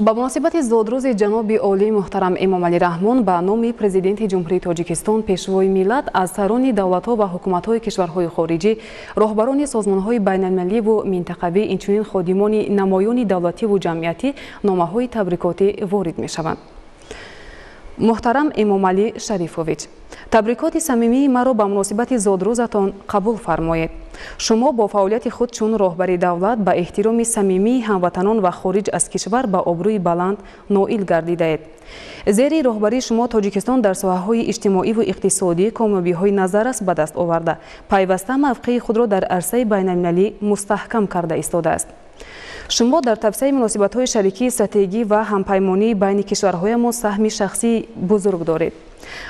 Ба муносибати зодрӯзи ҷаноби олии муҳтарам Эмомалӣ Раҳмон ба номи Президенти Ҷумҳурии Тоҷикистон, Пешвои миллат, аз сарони давлатҳо ва ҳукуматҳои кишварҳои хориҷӣ, роҳбарони созмонҳои байналмилаливу минтақавӣ, инчунин ходимони намоёни давлативу ҷамъиятӣ номаҳои табрикотӣ ворид мешаванд. Муҳтарам Эмомалӣ Шарифович, табрикоти самимии маро ба муносибати зодрӯзатон қабул фармоед. Шумо бо фаъолияти худ чун роҳбари давлат ба эҳтироми самимии ҳамватанон ва хориҷ аз кишвар ба обрӯи баланд ноил гардидаед. Зери роҳбарии шумо Тоҷикистон дар соҳаҳои иҷтимоиву иқтисодӣ комёбиҳои назаррас ба даст оварда, пайваста мавқеи худро дар арсаи байналмилалӣ мустаҳкам карда истодааст. Шумо дар тавсеаи муносибатҳои шарикии стратегӣ ва ҳампаймонии байни кишварҳоямон саҳми шахсии бузург доред.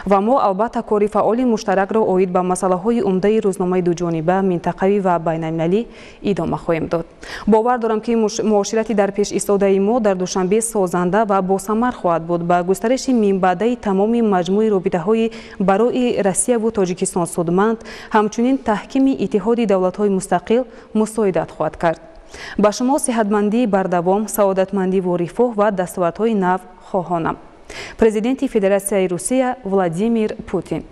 Ва мо албатта кори фаъоли муштаракро оид ба масъалаҳои умдаи рӯзномаи дуҷониба, минтақавӣ ва байналмилалӣ идома хоҳем дод. Бовар дорам, ки муоширати дар пеш истодаи мо дар Душанбе созанда ва босамар хоҳад буд, ба густариши минбаъдаи тамоми маҷмӯи робитаҳои барои Россияву Тоҷикистон судманд, ҳамчунин таҳкими иттиҳоди давлатҳои мустақил мусоидат хоҳад кард. Ба шумо сиҳатмандии бардавом, саодатмандиву рифоҳ ва дастовардҳои нав хоҳонам. Президенти Федератсияи Русия Владимир Путин.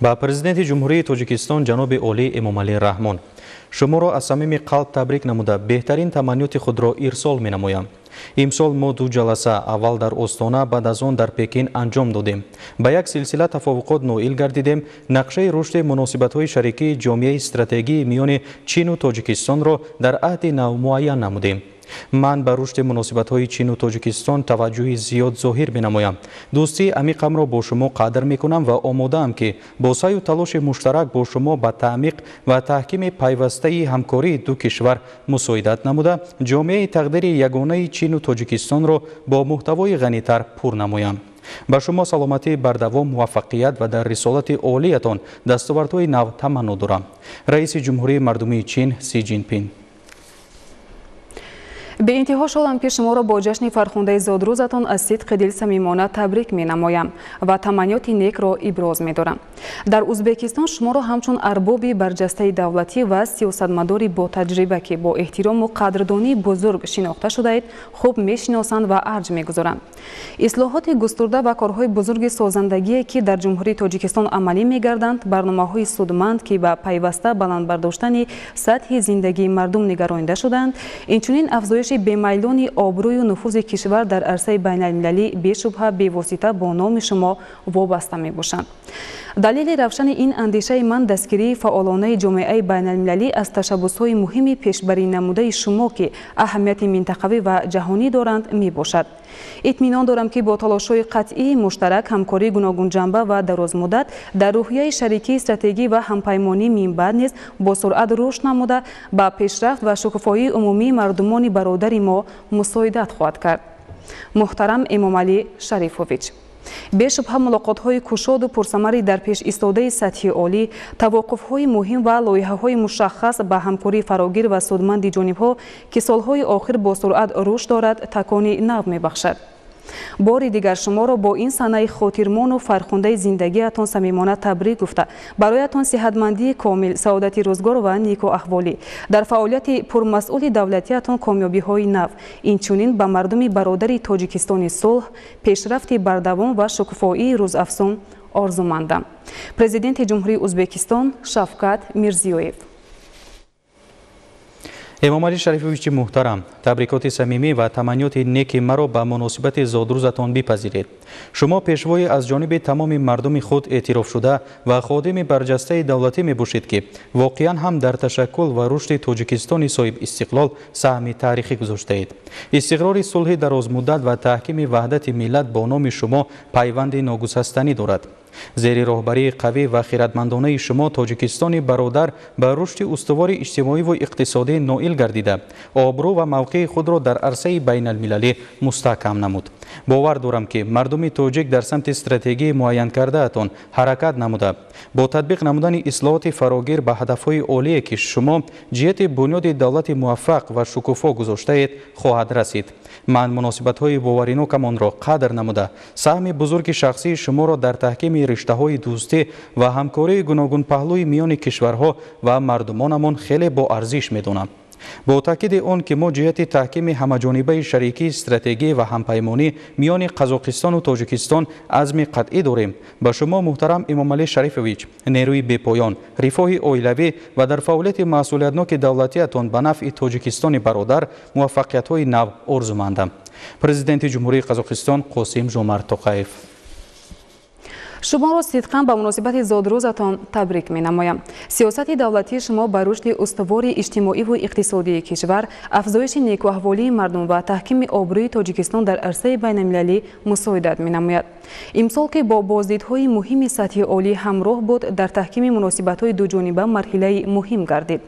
Ба Президенти Ҷумҳурии Тоҷикистон ҷаноби олӣ Эмомалӣ Раҳмон, шуморо аз самими қалб табрик намуда, беҳтарин таманниёти худро ирсол менамоям. Имсол мо ду ҷаласа, аввал дар Остона, баъд аз он дар Пекин анҷом додем. Ба як силсила тафовуқот ноил гардидем, нақшаи рушди муносибатҳои шарикии ҷомеаи стратегии миёни Чину Тоҷикистонро дар аҳди нав муайян намудем. Ман ба рушди муносибатҳои Чину Тоҷикистон таваҷҷӯҳи зиёд зоҳир менамоям. Дӯстии амиқамро бо шумо қадр мекунам ва омодаам, ки бо саъю талоши муштарак бо шумо ба таъмиқ ва таҳкими пайвастаи ҳамкории ду кишвар мусоидат намуда, ҷомеаи тақдири ягонаи Чину Тоҷикистонро бо муҳтавои ғанитар пур намоям. Ба шумо саломатии бардавом, муваффақият ва дар рисолати олиятон дастовардҳои нав таманно дорам. Раиси Ҷумҳурии Мардумии Чин Си Ҷинпин. Беинтиҳо шодам, ки шуморо бо ҷашни фархундаи зодрӯзатон аз сидқи дил самимона табрик менамоям ва таманниёти некро иброз медорам. Дар Узбекистон шуморо ҳамчун арбоби барҷастаи давлатӣ ва сиёсатмадори ботаҷриба, ки бо эҳтирому қадрдонии бузург шинохта шудаед, хуб мешиносанд ва арҷ мегузоранд. Ислоҳоти густурда ва корҳои бузурги созандагие, ки дар Ҷумҳурии Тоҷикистон амалӣ мегарданд, барномаҳои судманд, ки ба пайваста баланд бардоштани сатҳи зиндагии мардум нигаронида шудаанд, инчунин афзоиши бемайлони обрӯю нуфузи кишвар дар арсаи байналмилалӣ бешубҳа бевосита бо номи шумо вобаста мебошанд. Далели равшани ин андешаи ман дастгирии фаъолонаи ҷомеаи байналмилалӣ аз ташаббусҳои муҳими пешбарӣ намудаи шумо, ки аҳамияти минтақавӣ ва ҷаҳонӣ доранд, мебошад. Итминон дорам, ки бо талошҳои қатъии муштарак, ҳамкории гуногунҷанба ва дарозмуддат дар рӯҳияи шарикии стратегӣ ва ҳампаймонӣ минбаъд низ бо суръат рушд намуда, ба пешрафт ва шукуфоии умумии мардумони бародари мо мусоидат хоҳад кард. Муҳтарам Эмомалӣ Шарифович, бешубҳа мулоқотҳои кушоду пурсамари дар пеш истодаи сатҳи олӣ, тавоқуфҳои муҳим ва лоиҳаҳои мушаххас ба ҳамкории фарогир ва судманди ҷонибҳо, ки солҳои охир бо суръат рушд дорад, такони нав мебахшад. Бори дигар шуморо бо ин санаи хотирмону фархундаи зиндагиатон самимона табрик гуфта, бароятон сиҳатмандии комил, саодати рӯзгор ва никоаҳволӣ, дар фаъолияти пурмасъули давлатиатон комёбиҳои нав, инчунин ба мардуми бародари Тоҷикистони сулҳ, пешрафти бардавом ва шукуфоии рӯзафзун орзумандам. Президенти Ҷумҳурии Узбекистон Шавкат Мирзиёев. Эмомалӣ Шарифовичи муҳтарам, табрикоти самимӣ ва таманниёти неки маро ба муносибати зодрӯзатон бипазиред. Шумо пешвои аз ҷониби тамоми мардуми худ эътирофшуда ва ходими барҷастаи давлатӣ мебошед, ки воқеан ҳам дар ташаккул ва рушди Тоҷикистони соҳибистиқлол саҳми таърихӣ гузоштаед. Истиқрори сулҳи дарозмуддат ва таҳкими ваҳдати миллат бо номи шумо пайванди ногусастанӣ дорад. Зери роҳбарии қавӣ ва хиратмандонаи шумо Тоҷикистони бародар ба рушди устувори иҷтимоиву иқтисодӣ ноил гардида, обрӯ ва мавқеи худро дар арсаи байналмилалӣ мустаҳкам намуд. Бовар дорам, ки мардуми тоҷик дар самти стратегии муайянкардаатон ҳаракат намуда, бо татбиқ намудани ислоҳоти фарогир ба ҳадафҳои олие, ки шумо ҷиҳати бунёди давлати муваффақ ва шукуфо гузоштаед, хоҳад расид. Ман муносибатҳои боваринокамонро қадр намуда, саҳми бузурги шахсии шуморо дар таҳкими риштаҳои дӯстӣ ва ҳамкории гуногунпаҳлӯи миёни кишварҳо ва мардумонамон хеле боарзиш медонам. Бо таъкиди он ки мо ҷиҳати таҳкими ҳамаҷонибаи шарикии стратегӣ ва ҳампаймонӣ миёни Қазоқистону Тоҷикистон азми қатъӣ дорем, ба шумо, муҳтарам Эмомалӣ Шарифович, нерӯи бепоён, рифоҳи оилавӣ ва дар фаъолияти масъулиятноки давлатиятон ба нафъи Тоҷикистони бародар муваффақиятҳои нав орзумандам. Президенти Ҷумҳурии Қазоқистон Қосим Жомарт Тоқаев. Шуморо сидқан ба муносибати зодрӯзатон табрик менамоям. Сиёсати давлатии шумо ба рушди устувори иҷтимоиву иқтисодии кишвар, афзоиши некуаҳволии мардум ва таҳкими обрӯи Тоҷикистон дар арсаи байналмилалӣ мусоидат менамояд. Имсол, ки бо боздидҳои муҳими сатҳи олӣ ҳамроҳ буд, дар таҳкими муносибатҳои дуҷониба марҳилаи муҳим гардид.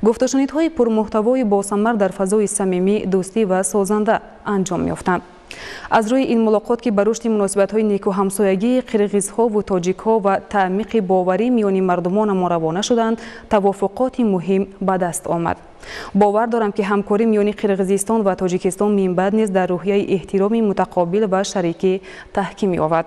Гуфтушунидҳои пурмуҳтавои босамар дар фазои самимӣ, дӯстӣ ва созанда анҷом меёфтанд. Аз рӯи ин мулоқот, ки ба рушди муносибатҳои некуҳамсоягии қирғизҳову тоҷикҳо ва таъмиқи боварӣ миёни мардумонамон равона шуданд, тавофуқоти муҳим ба даст омад. Бовар дорам, ки ҳамкорӣ миёни Қирғизистон ва Тоҷикистон минбаъд низ дар рӯҳияи эҳтироми мутақобил ва шарикӣ таҳким ёбад.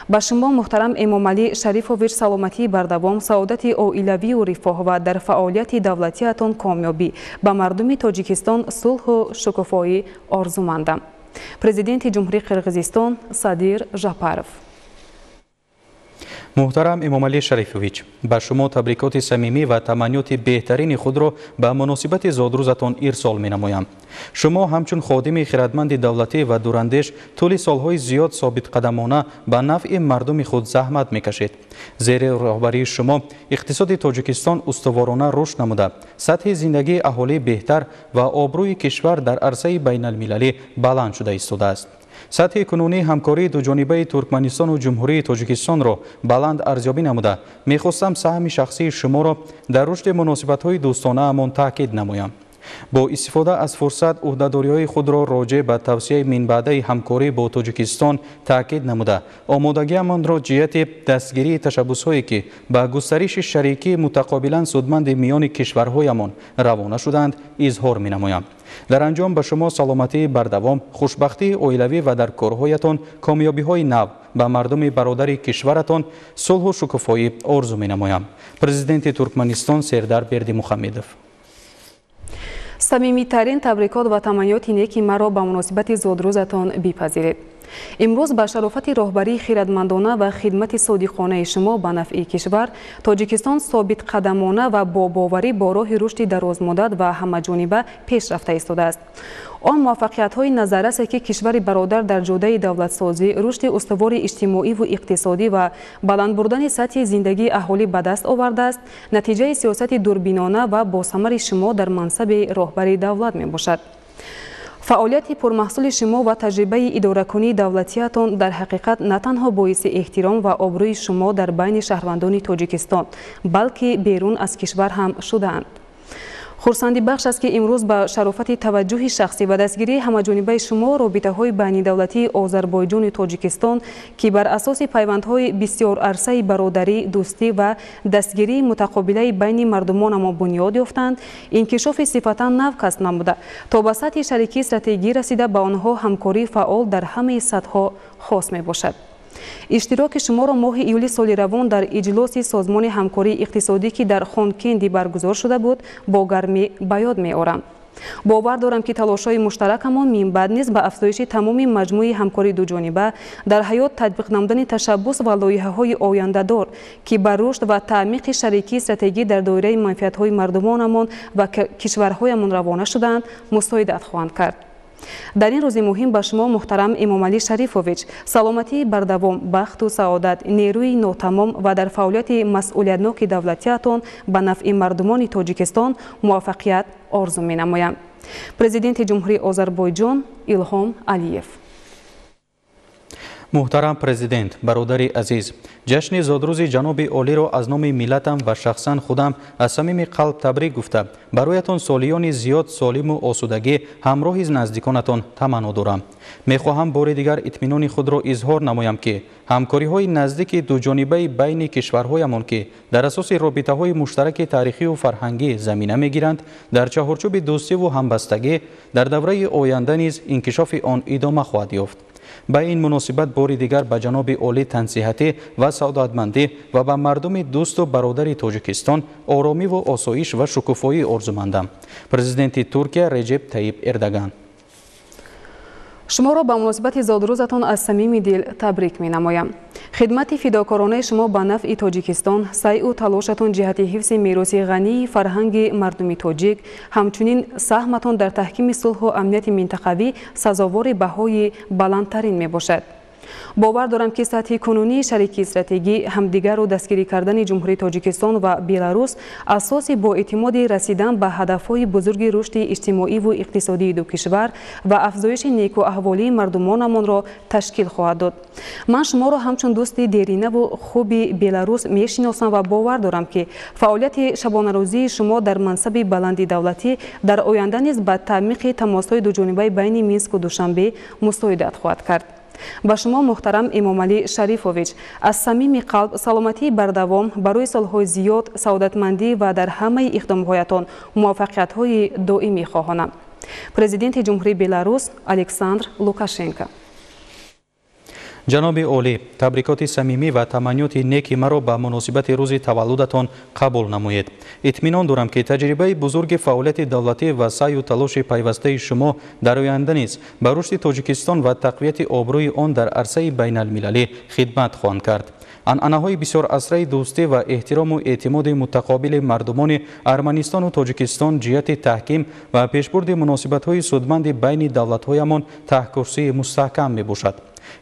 Ба шумо, муҳтарам Эмомалӣ Шарифович, саломатии бардавом, саодати оилавию рифоҳ ва дар фаъолияти давлатиятон комёбӣ, ба мардуми Тоҷикистон сулҳу шукуфоӣ орзумандам. Президенти Ҷумҳурии Қирғизистон Садир Жапаров. Муҳтарам Эмомалӣ Шарифович, ба шумо табрикоти самимӣ ва таманниёти беҳтарини худро ба муносибати зодрӯзатон ирсол менамоям. Шумо ҳамчун ходими хирадманди давлатӣ ва дурандеш тӯли солҳои зиёд собитқадамона ба нафъи мардуми худ заҳмат мекашед. Зери роҳбарии шумо иқтисоди Тоҷикистон устуворона рушд намуда, сатҳи зиндагии аҳолӣ беҳтар ва обрӯи кишвар дар арсаи байналмилалӣ баланд шуда истодааст. Сатҳи кунунии ҳамкории дуҷонибаи Туркманистону Ҷумҳурии Тоҷикистонро баланд арзёбӣ намуда, мехостам саҳми шахсии шуморо дар рушди муносибатҳои дӯстонаамон таъкид намоям. Бо истифода аз фурсат ӯҳдадориҳои худро роҷеъ ба тавсияи минбаъдаи ҳамкорӣ бо Тоҷикистон таъкид намуда, омодагиамонро ҷиҳати дастгирии ташаббусҳое, ки ба густариши шарикии мутақобилан судманди миёни кишварҳоямон равона шудаанд, изҳор менамоям. Дар анҷом ба шумо саломатии бардавом, хушбахтии оилавӣ ва дар корҳоятон комёбиҳои нав, ба мардуми бародари кишваратон сулҳу шукуфоӣ орзу менамоям. Президенти Туркманистон Сердар Бердимухамедов. Самимитарин табрикот ва таманниёти неки маро ба муносибати зодрӯзатон бипазиред. Имрӯз ба шарофати роҳбарии хирадмандона ва хидмати содиқонаи шумо ба нафъи кишвар, Тоҷикистон собитқадамона ва бо боварӣ бо роҳи рушди дарозмуддат ва ҳамаҷониба пеш рафта истодааст. Он муваффақиятҳои назаррасе, ки кишвари бародар дар ҷодаи давлатсозӣ, рушди устувори иҷтимоиву иқтисодӣ ва баланд бурдани сатҳи зиндагии аҳолӣ ба даст овардааст, натиҷаи сиёсати дурбинона ва босамари шумо дар мансаби роҳбари давлат мебошад. Фаъолияти пурмаҳсули шумо ва таҷрибаи идоракунии давлатиятон дар ҳақиқат на танҳо боиси эҳтиром ва обрӯи шумо дар байни шаҳрвандони Тоҷикистон, балки берун аз кишвар ҳам шудаанд. Хурсандибахш аст, ки имрӯз ба шарофати таваҷҷӯҳи шахсӣ ва дастгирии ҳамаҷонибаи шумо робитаҳои байнидавлатии Озарбойҷону Тоҷикистон, ки бар асоси пайвандҳои бисёрарсаи бародарӣ, дӯстӣ ва дастгирии мутақобилаи байни мардумонамон бунёд ёфтанд, инкишофи сифатан нав касб намуда, то ба сатҳи шарикии стратегӣ расида, ба онҳо ҳамкории фаъол дар ҳамаи сатҳҳо хос мебошад. Иштироки шуморо моҳи июли соли равон дар иҷлоси Созмони ҳамкории иқтисодӣ, ки дар Хонкенди баргузор шуда буд, бо гармӣ ба ёд меорам. Бовар дорам, ки талошҳои муштаракамон минбаъд низ ба афзоиши тамоми маҷмӯи ҳамкории дуҷониба, дар ҳаёт татбиқ намудани ташаббус ва лоиҳаҳои ояндадор, ки ба рушд ва таъмиқи шарикии стратегӣ дар доираи манфиатҳои мардумонамон ва кишварҳоямон равона шудаанд, мусоидат хоҳанд кард. Дар ин рӯзи муҳим ба шумо, муҳтарам Эмомалӣ Шарифович, саломатии бардавом, бахту саодат, нерӯи нотамом ва дар фаъолияти масъулиятноки давлатиятон ба нафъи мардумони Тоҷикистон муваффақият орзу менамоям. Президенти Ҷумҳурии Озарбойҷон Илҳом Алиев. Муҳтарам президент, бародари азиз, ҷашни зодрӯзи ҷаноби олиро аз номи миллатам ва шахсан худам аз самими қалб табрик гуфта, бароятон солиёни зиёд солиму осудагӣ ҳамроҳи наздиконатон таманно дорам. Мехоҳам бори дигар итминони худро изҳор намоям, ки ҳамкориҳои наздики дуҷонибаи байни кишварҳоямон, ки дар асоси робитаҳои муштараки таърихию фарҳангӣ замина мегиранд, дар чаҳорчӯби дӯстиву ҳамбастагӣ дар давраи оянда низ инкишофи он идома хоҳад ёфт. Ба ин муносибат бори дигар ба ҷаноби олӣ тансиҳатӣ ва саодатмандӣ ва ба мардуми дӯсту бародари Тоҷикистон оромиву осоиш ва шукуфоӣ орзумандам. Президенти Туркия Реҷеб Таиб Эрдоган. Шуморо ба муносибати зодрӯзатон аз самими дил табрик менамоям. Хидмати фидокоронаи шумо ба нафъи Тоҷикистон, сайъу талошатон ҷиҳати ҳифзи мероси ғании фарҳанги мардуми тоҷик, ҳамчунин саҳматон дар таҳкими сулҳу амнияти минтақавӣ сазовори баҳои баландтарин мебошад. Бовар дорам, ки сатҳи кунунии шарики стратегӣ, ҳамдигарро дастгирӣ кардани Ҷумҳурии Тоҷикистон ва Беларус асоси боэътимоди расидан ба ҳадафҳои бузурги рушди иҷтимоиву иқтисодии ду кишвар ва афзоиши некуаҳволии мардумонамонро ташкил хоҳад дод. Ман шуморо ҳамчун дӯсти деринаву хуби Беларус мешиносам ва бовар дорам, ки фаъолияти шабонарӯзии шумо дар мансаби баланди давлатӣ дар оянда низ ба таъмиқи тамосҳои дуҷонибаи байни Минску Душанбе мусоидат хоҳад кард. Ба шумо, муҳтарам Эмомалӣ Шарифович, аз самими қалб саломатии бардавом, барои солҳои зиёд саодатмандӣ ва дар ҳамаи иқдомҳоятон муваффақиятҳои доимӣ хоҳонам. Президенти Ҷумҳурии Беларус Александр Лукашенко. Ҷаноби олӣ, табрикоти самимӣ ва таманниёти неки маро ба муносибати рӯзи таваллудатон қабул намоед. Итминон дорам, ки таҷрибаи бузурги фаъолияти давлатӣ ва саъю талоши пайвастаи шумо дар оянда низ ба рушди Тоҷикистон ва тақвияти обрӯи он дар арсаи байналмилалӣ хидмат хоҳанд кард. Анъанаҳои бисёрасраи дӯстӣ ва эҳтирому эътимоди мутақобили мардумони Арманистону Тоҷикистон ҷиҳати таҳким ва пешбурди муносибатҳои судманди байни давлатҳоямон таҳкурсии мустаҳкам мебошад.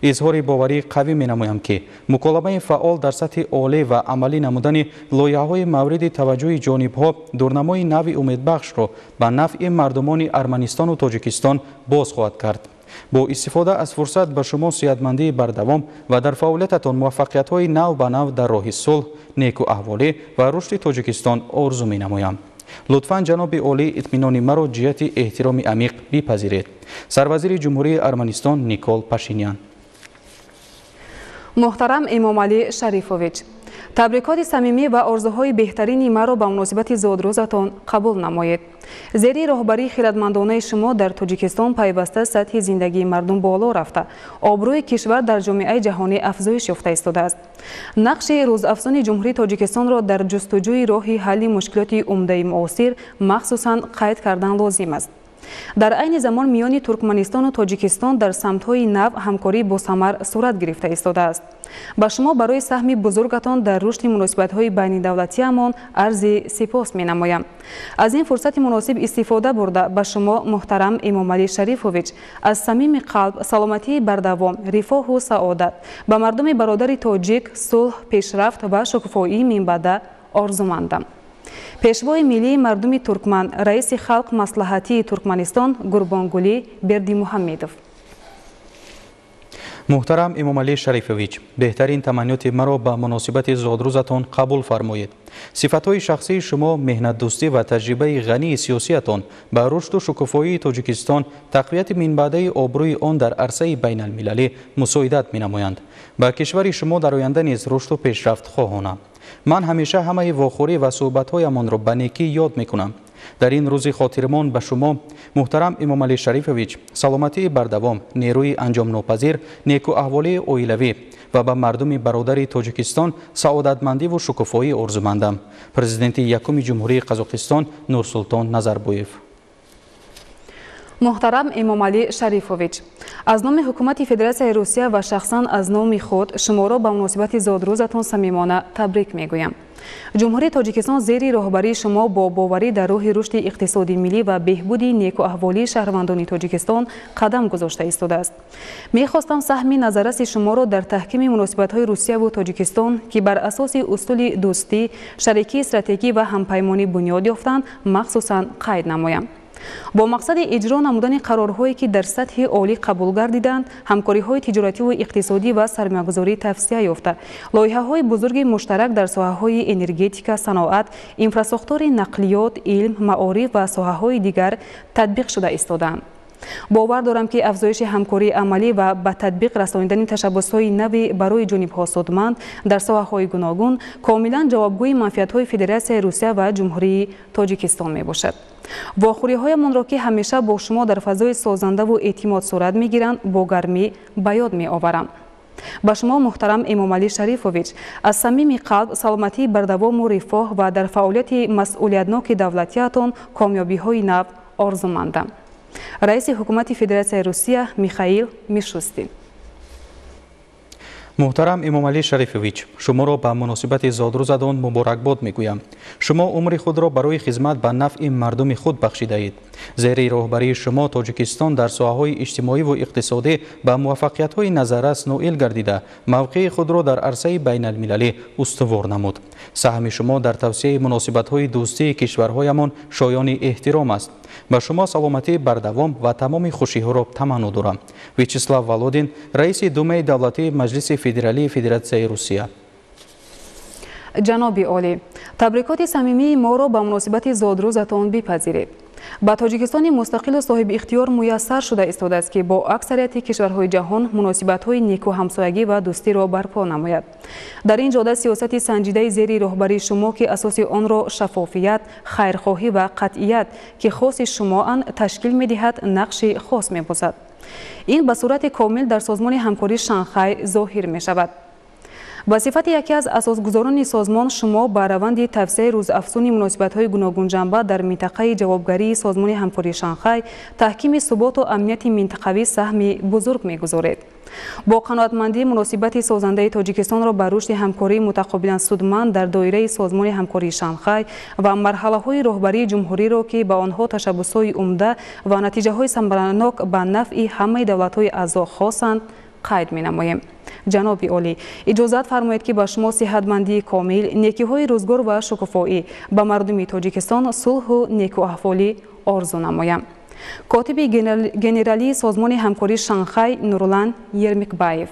Изҳори боварии қавӣ менамоям, ки муколамаи фаъол дар сатҳи олӣ ва амалӣ намудани лоиҳаҳои мавриди таваҷҷӯҳи ҷонибҳо дурнамои нави умедбахшро ба нафъи мардумони Арманистону Тоҷикистон боз хоҳад кард. Бо истифода аз фурсат ба шумо сиҳатмандии бардавом ва дар фаъолиятатон муваффақиятҳои нав ба нав дар роҳи сулҳ, некуаҳволӣ ва рушди Тоҷикистон орзу менамоям. Лутфан, ҷаноби олӣ, итминони маро ҷиҳати эҳтироми амиқ бипазиред. Сарвазири Ҷумҳурии Арманистон Никол Пашинян. Муҳтарам Эмомалӣ Шарифович, табрикоти самимӣ ва орзуҳои беҳтарини маро ба муносибати зодрӯзатон қабул намоед. Зери роҳбарии хиратмандонаи шумо дар Тоҷикистон пайваста сатҳи зиндагии мардум боло рафта, обрӯи кишвар дар ҷомеаи ҷаҳонӣ афзоиш ёфта истодааст. Нақши рӯзафзуни Ҷумҳурии Тоҷикистонро дар ҷустуҷӯи роҳи ҳалли мушкилоти умдаи муосир махсусан қайд кардан лозим аст. Дар айни замон миёни Туркманистону Тоҷикистон дар самтҳои нав ҳамкорӣ босамар сурат гирифта истодааст. Ба шумо барои саҳми бузургатон дар рушди муносибатҳои байнидавлатиамон арзи сипос менамоям. Аз ин фурсати муносиб истифода бурда, ба шумо, муҳтарам Эмомалӣ Шарифович, аз самими қалб саломатии бардавом, рифоҳу саодат, ба мардуми бародари тоҷик сулҳ, пешрафт ва шукуфоии минбаъда орзумандам. Пешвои миллии мардуми туркман, раиси Халқ Маслиҳатии Туркманистон Гурбонгулӣ Бердимуҳаммедов. Муҳтарам Эмомалӣ Шарифович, беҳтарин таманниёти маро ба муносибати зодрӯзатон қабул фармоед. Сифатҳои шахсии шумо, меҳнатдӯстӣ ва таҷрибаи ғании сиёсиятон ба рушду шукуфоии Тоҷикистон, тақвияти минбаъдаи обрӯи он дар арсаи байналмилалӣ мусоидат менамоянд. Ба кишвари шумо дар оянда низ рушду пешрафт хоҳонам. Ман ҳамеша ҳамаи вохӯрӣ ва суҳбатҳоямонро ба некӣ ёд мекунам. Дар ин рӯзи хотирмон ба шумо, муҳтарам Эмомалӣ Шарифович, саломатии бардавом, нерӯи анҷомнопазир, некуаҳволии оилавӣ ва ба мардуми бародари Тоҷикистон саодатмандиву шукуфоӣ орзумандам. Президенти якуми Ҷумҳурии Қазоқистон Нурсултон Назарбоев. Муҳтарам Эмомалӣ Шарифович, аз номи Ҳукумати Федератсияи Русия ва шахсан аз номи худ шуморо ба муносибати зодрӯзатон самимона табрик мегӯям. Ҷумҳурии Тоҷикистон зери роҳбарии шумо бо боварӣ дар роҳи рушди иқтисоди миллӣ ва беҳбуди некуаҳволии шаҳрвандони Тоҷикистон қадам гузошта истодааст. Мехостам саҳми назарраси шуморо дар таҳкими муносибатҳои Русияву Тоҷикистон, ки бар асоси усули дӯстӣ, шарикии стратегӣ ва ҳампаймонӣ бунёд ёфтанд, махсусан қайд намоям. Бо мақсади иҷро намудани қарорҳое, ки дар сатҳи олӣ қабул гардиданд, ҳамкориҳои тиҷоративу иқтисодӣ ва сармоягузорӣ тавсия ёфта, лоиҳаҳои бузурги муштарак дар соҳаҳои энергетика, саноат, инфрасохтори нақлиёт, илм, маориф ва соҳаҳои дигар татбиқ шуда истодаанд. Бовар дорам, ки афзоиши ҳамкории амалӣ ва ба татбиқ расонидани ташаббусҳои нави барои ҷонибҳо судманд дар соҳаҳои гуногун комилан ҷавобгӯи манфиатҳои Федератсияи Русия ва Ҷумҳурии Тоҷикистон мебошад. Вохӯриҳоямонро, ки ҳамеша бо шумо дар фазои созандаву эътимод сурат мегиранд, бо гармӣ ба ёд меоварам. Ба шумо, муҳтарам Эмомалӣ Шарифович, аз самими қалб саломатии бардавому рифоҳ ва дар фаъолияти масъулиятноки давлатиятон комёбиҳои нав орзумандам. Раиси Ҳукумати Федератсияи Русия Михаил Мишустин. Муҳтарам Эмомалӣ Шарифович, шуморо ба муносибати зодрӯзатон муборакбод мегӯям. Шумо умри худро барои хизмат ба нафъи мардуми худ бахшидаед. Зери роҳбарии шумо Тоҷикистон дар соҳаҳои иҷтимоиву иқтисодӣ ба муваффақиятҳои назаррас ноил гардида, мавқеи худро дар арсаи байналмилалӣ устувор намуд. Саҳми шумо дар тавсияи муносибатҳои дӯстии кишварҳоямон шоёни эҳтиром аст. Ба шумо саломатии бардавом ва тамоми хушиҳоро таманно дорам. Вячеслав Володин, раиси Думаи давлатии Маҷлиси Федералии Федератсияи Русия. Ҷаноби олӣ, табрикоти самимии моро ба муносибати зодрӯзатон бипазиред. Ба Тоҷикистони мустақилу соҳиби ихтиёр муяссар шуда истодааст, ки бо аксарияти кишварҳои ҷаҳон муносибатҳои неку ҳамсоягӣ ва дӯстиро барпо намояд. Дар ин ҷода сиёсати санҷидаи зери роҳбарии шумо, ки асоси онро шаффофият, хайрхоҳӣ ва қатъият, ки хоси шумоанд, ташкил медиҳад, нақши хос мебозад. Ин ба сурати комил дар Созмони ҳамкории Шанхай зоҳир мешавад. Ба сифати яке аз асосгузорони созмон шумо ба раванди тавсеаи рӯзафзуни муносибатҳои гуногунҷанба дар минтақаи ҷавобгарии Созмони ҳамкории Шанхай, таҳкими суботу амнияти минтақавӣ саҳми бузург мегузоред. Бо қаноатмандӣ муносибати созандаи Тоҷикистонро ба рушди ҳамкории мутақобилан судманд дар доираи Созмони ҳамкории Шанхай ва марҳалаҳои роҳбарии ҷумҳуриро, ки ба онҳо ташаббусҳои умда ва натиҷаҳои самаранок ба нафъи ҳамаи давлатҳои аъзо хосанд, қайд менамоем. Ҷаноби олӣ, иҷозат фармоед, ки ба шумо сиҳатмандии комил, некиҳои рӯзгор ва шукуфоӣ, ба мардуми Тоҷикистон сулҳу некуаҳволӣ орзу намоям. Котиби генералии Созмони ҳамкории Шанхай Нурлан Ермекбаев.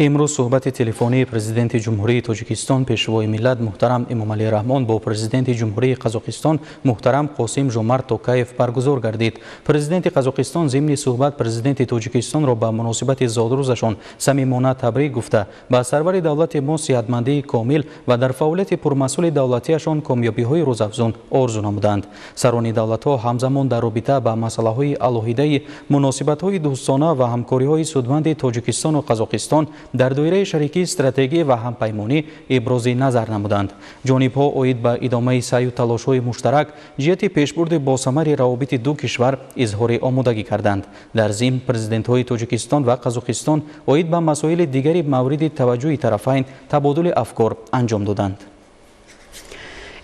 Имрӯз суҳбати телефонии Президенти Ҷумҳурии Тоҷикистон, Пешвои миллат муҳтарам Эмомалӣ Раҳмон бо Президенти Ҷумҳурии Қазоқистон муҳтарам Қосим Жомарт Токаев баргузор гардид. Президенти Қазоқистон зимни суҳбат Президенти Тоҷикистонро ба муносибати зодрӯзашон самимона табрик гуфта, ба сарвари давлати мо сиҳатмандии комил ва дар фаъолияти пурмасъули давлатиашон комёбиҳои рӯзафзун орзу намуданд. Сарони давлатҳо ҳамзамон дар робита ба масъалаҳои алоҳидаи муносибатҳои дӯстона ва ҳамкориҳои судманди Тоҷикистону Қазоқистон дар доираи шарикии стратегӣ ва ҳампаймонӣ ибрози назар намуданд. Ҷонибҳо оид ба идомаи саъю талошҳои муштарак ҷиҳати пешбурди босамари равобити ду кишвар изҳори омодагӣ карданд. Дар зимн президентҳои Тоҷикистон ва Қазоқистон оид ба масоили дигари мавриди таваҷҷӯҳи тарафайн табодули афкор анҷом доданд.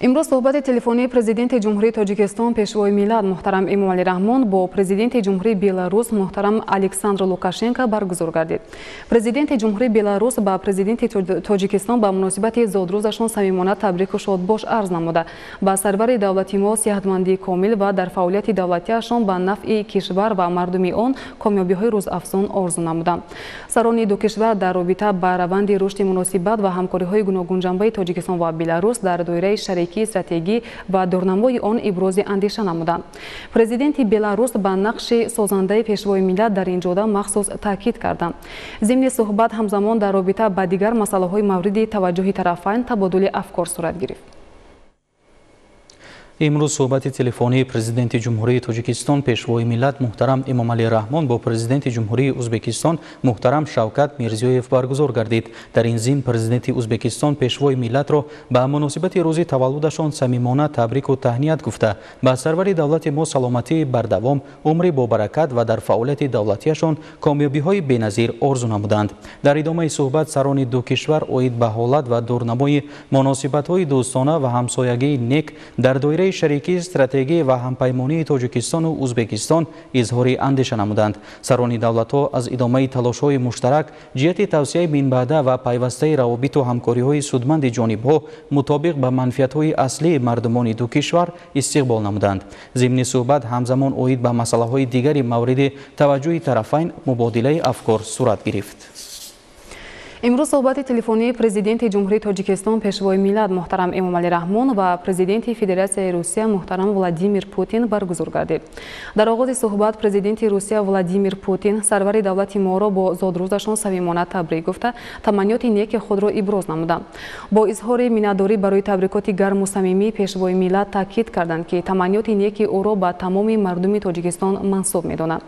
Имрӯз суҳбати телефонии Президенти Ҷумҳурии Тоҷикистон, Пешвои миллат муҳтарам Эмомалӣ Раҳмон бо Президенти Ҷумҳурии Беларус муҳтарам Александр Лукашенко баргузор гардид. Президенти Ҷумҳурии Беларус ба Президенти Тоҷикистон ба муносибати зодрӯзашон самимона табрику шодбош арз намуда, ба сарвари давлати мо сиҳатмандии комил ва дар фаъолияти давлатиашон ба нафъи кишвар ва мардуми он комёбиҳои рӯзафзун орзу намуданд. Сарони ду кишвар дар робита ба раванди рушди муносибат ва ҳамкориҳои гуногунҷанбаи Тоҷикистон ва Беларус дар доираи шарикии стратегӣ ва дурнамои он ибрози андеша намуданд. Президенти Беларус ба нақши созандаи Пешвои миллат дар ин ҷода махсус таъкид карданд. Зимни суҳбат ҳамзамон дар робита ба дигар масъалаҳои мавриди таваҷҷӯҳи тарафайн табодули афкор сурат гирифт. Имрӯз суҳбати телефонии Президенти Ҷумҳурии Тоҷикистон, Пешвои миллат муҳтарам Эмомалӣ Раҳмон бо Президенти Ҷумҳурии Ӯзбекистон муҳтарам Шавкат Мирзиёев баргузор гардид. Дар ин зимн Президенти Ӯзбекистон Пешвои миллатро ба муносибати рӯзи таваллудашон самимона табрику таҳният гуфта, ба сарвари давлати мо саломатии бардавом, умри бобаракат ва дар фаъолияти давлатиашон комёбиҳои беназир орзу намуданд. Дар идомаи суҳбат сарони ду кишвар оид ба ҳолат ва дурнамои муносибатҳои дӯстона ва ҳамсоягии нек дар доираи шарикии стратегӣ ва ҳампаймонии Тоҷикистону Ӯзбекистон изҳори андеша намуданд. Сарони давлатҳо аз идомаи талошҳои муштарак ҷиҳати тавсияи минбаъда ва пайвастаи равобиту ҳамкориҳои судманди ҷонибҳо мутобиқ ба манфиатҳои аслии мардумони ду кишвар истиқбол намуданд. Зимни суҳбат ҳамзамон оид ба масъалаҳои дигари мавриди таваҷҷӯҳи тарафайн мубодилаи афкор сурат гирифт. Имрӯз суҳбати телефонии Президенти Ҷумҳурии Тоҷикистон, Пешвои миллат муҳтарам Эмомалӣ Раҳмон ва Президенти Федератсияи Русия муҳтарам Владимир Путин баргузор гардид. Дар оғози суҳбат Президенти Русия Владимир Путин сарвари давлати моро бо зодрӯзашон самимона табрик гуфта, таманниёти неки худро иброз намуданд. Бо изҳори миннатдорӣ барои табрикоти гарму самимии Пешвои миллат таъкид карданд, ки таманниёти неки ӯро ба тамоми мардуми Тоҷикистон мансуб медонанд.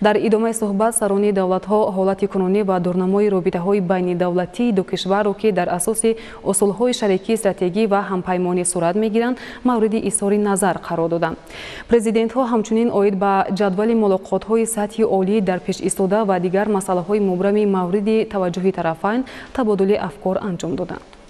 Дар идомаи суҳбат сарони давлатҳо ҳолати кунунӣ ва дурнамои робитаҳои байнидавлатии ду кишварро, ки дар асоси усулҳои шарикии стратегӣ ва ҳампаймонӣ сурат мегиранд, мавриди изҳори назар қарор доданд. Президентҳо ҳамчунин оид ба ҷадвали мулоқотҳои сатҳи олӣ дар пеш истода ва дигар масъалаҳои мубрами мавриди таваҷҷӯҳи тарафайн табодули афкор анҷом доданд.